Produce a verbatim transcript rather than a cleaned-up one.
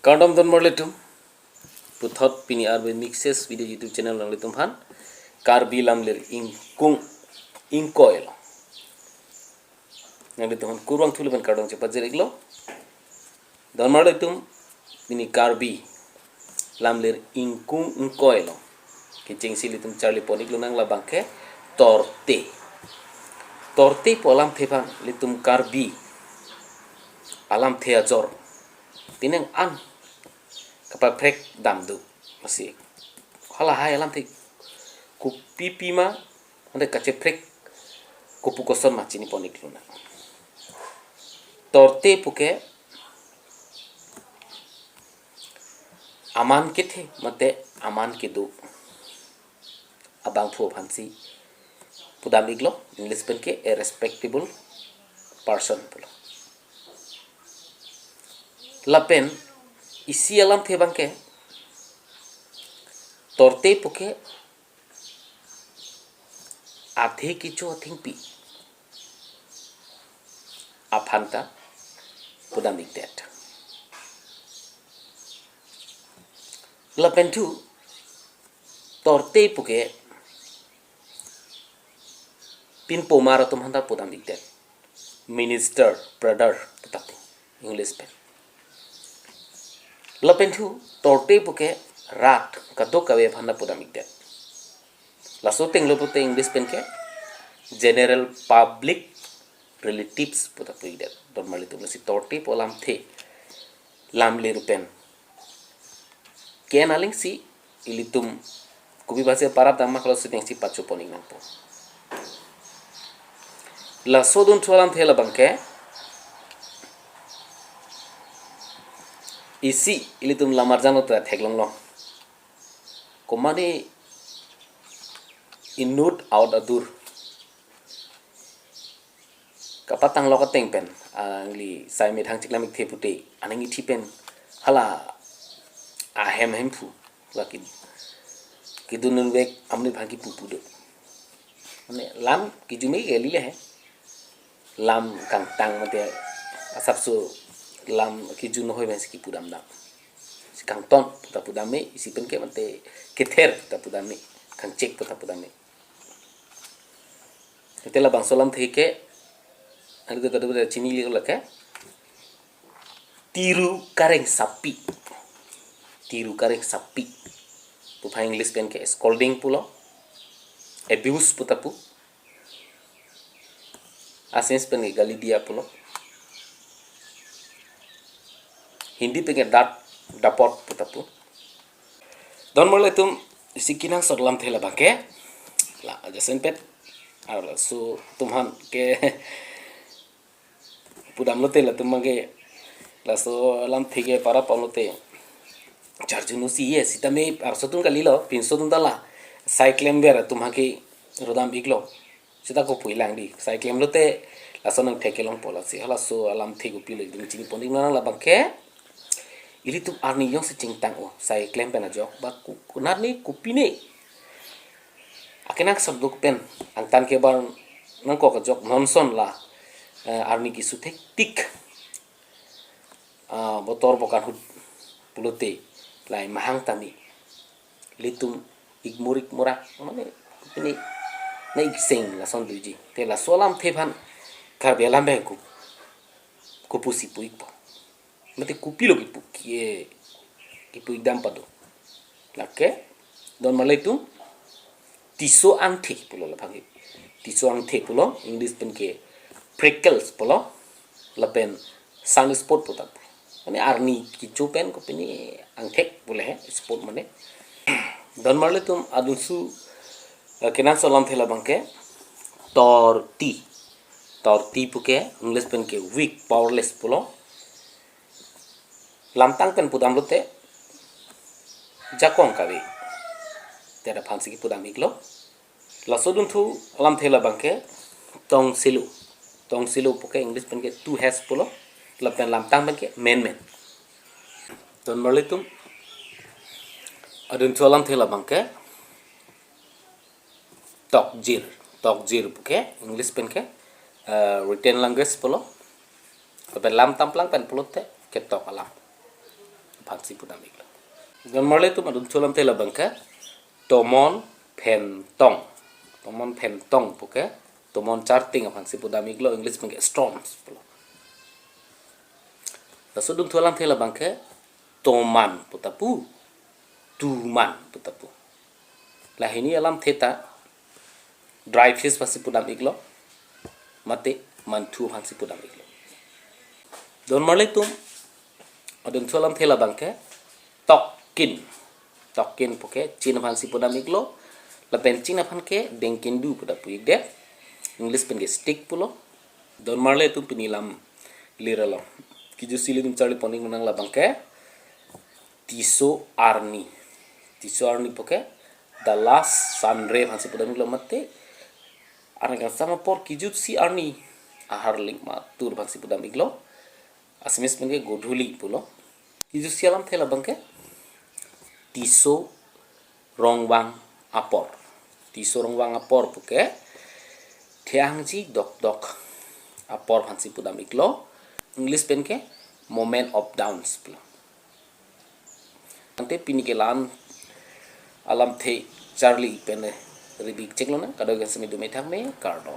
Kardom donmarlitum. Puthot pini Arbe Mixes Video YouTube channel nanglitum aphan Karbi lamlir ingkung ingkoi lo nanglitum aphan kurvangthu lapen kardom chepajir-iklo. Donmarlitum, pini Karbi lamlir ingkung ingkoi lo kechengsi ilitum charlipon-iklo nang labangke torte. Torte pu alamthe aphan ilitum Karbi alamthe ajor pining an kapaprek dam do. Masi halahai alamthe kopipi ma, ante kacheprek kopu koson ma chinipon-iklo nang. Torte puke aman kethe mate aman kedo abangphu aphansi pudam-iklo, English pen ke a respectable person pulo. Lapen isi alamthe abangke torte puke athe kecho athengpi aphan ta pudam-ikdet. Lapen thu torte puke pinpomar atum aphan ta pudam-ikdet. Minister, brother, pu ta pu English pen. Lapen thu torte puke rat kadokave aphan ta pudam-ikdet. Laso ateng lo pute English pen ke general public relatives pu ta pu-ikdet. Donmarlitum, lasi torte pu alamthe lamlir pen ke-en alingsi ilitum kopi basi parap dam ma, halaso atengsi pachopon-ik nangpo. Laso adunthu alamthe labangke isi ilitum lamarjan lo ta theklonglo. Komatne inut aot adur kapatang lok ateng pen, ah, angli sai methang chiklam-ikthe pute, aning ithi pen hala ahem hemphu lake kedun dunvek amonit aphan kipu pu do. Mane lam kijume kali le he. Lam kangtang mate asapso lam kijun hoi pensi kipudam dam. Si kangton pu ta pudam me, isi pen ke mate kether pu ta pudam me, kangchek pu ta pudam me. Ante labangso alamthe ke ante kadokave ta chini-iklo lake tiru kareng sapi. Tiru kareng sapi pu aphan English pen ke scolding pulo, abuse pu ta pu. Assamese pen ke galidiya pulo. Hindi pen ke dart dapot pu ta pu. Donmarlitum, isi kenangsot alamthe labangke la ajasenpet. Ar laso atum aphan ke pudam lote latum abangke laso alamthe ke parap pam lote charjuno si ye, sitame arso atum kalilo, pinso atum ta la sai klemver atum aphan ke rodam-iklo. Seta kopulang di, sai klem lote laso nangthek kelongpo, lasi halaso alamthe kopilo itum chinipon-ik nang labangke ilitum arni jongsi chingtang-o, sai klem pen ajok ba ku-, kunat ni kopine akenangsot do pen angtan kebar nangkok ajok nonson la, eh, arni keso thektik, ah, botor bokan ahut pulote lahai mahang tame ilitum ikmur ikmurak, mane pine na ikseng lason doji. Te laso alamthe aphan Karbi alam abang ko-, kopusi pu-ikpo. Mate kopilo kipu, ki-, kipu-ik dam pado. Lake donmarlitum, tiso angthe pulo labangke. Tiso angthe pulo, English pen ke prickles pulo, lapen sun spot pu ta pu. Mane arni kecho pen kopine angthek pu le he, spot mane. Donmarlitum, adunso, eh, kenangsot alamthe labangke torti. Torti puke English pen ke weak, powerless pulo. Lamtang pen pudam lote jakong kave. Te aphansi kipudam-iklo. Laso adunthu alamthe labangke tongselo. Tongselo puke English pen ke two heads pulo. Lapen lamtang pen ke menmen. Donmarlitum, adunthu alamthe labangke tokjir. Tokjir puke English pen ke, eh, written language pulo. Lapen lam tamplang pen pulote ketok alam. aphansi pudam iklo. Don marli atum, adunthu alamthe labang ke tomon phentong. Tomon phentong puke tomon charting aphansi pudam iklo, English pen ke stones pulo. Laso adunthu alamthe labang ke toman pu ta pu, tuman pu ta pu. Lahini alamthe ta dry fish aphansi pudam iklo, mate manthu aphansi pudam iklo. Don marli atum, adunthu alamthe labang ke tokin. Tokin puke chin aphansi pudam iklo. Lapen chin aphan ke dengkindu pu ta pu ikdet, English pen ke stick pulo. Don marli atum, pini lam lir along kijutsi ilitum charli pon iknang labang ke tiso arni. Tiso arni puke the last Sunday aphansi pudam iklo, mate arni kangsam apor kijutsi arni ahar ling ma tur aphansi pudam iklo, Assamese pen ke godhuli pulo. Kijutsi alamthe labang ke tiso rongvang apor. Tiso rongvang apor puke thehangji dokdok apor aphansi pudam iklo, English pen ke moment of dawns pulo. Ante pini ke la-an alamthe charli pen rebi chek lonang. Kadokave sami dome thakme, kardom.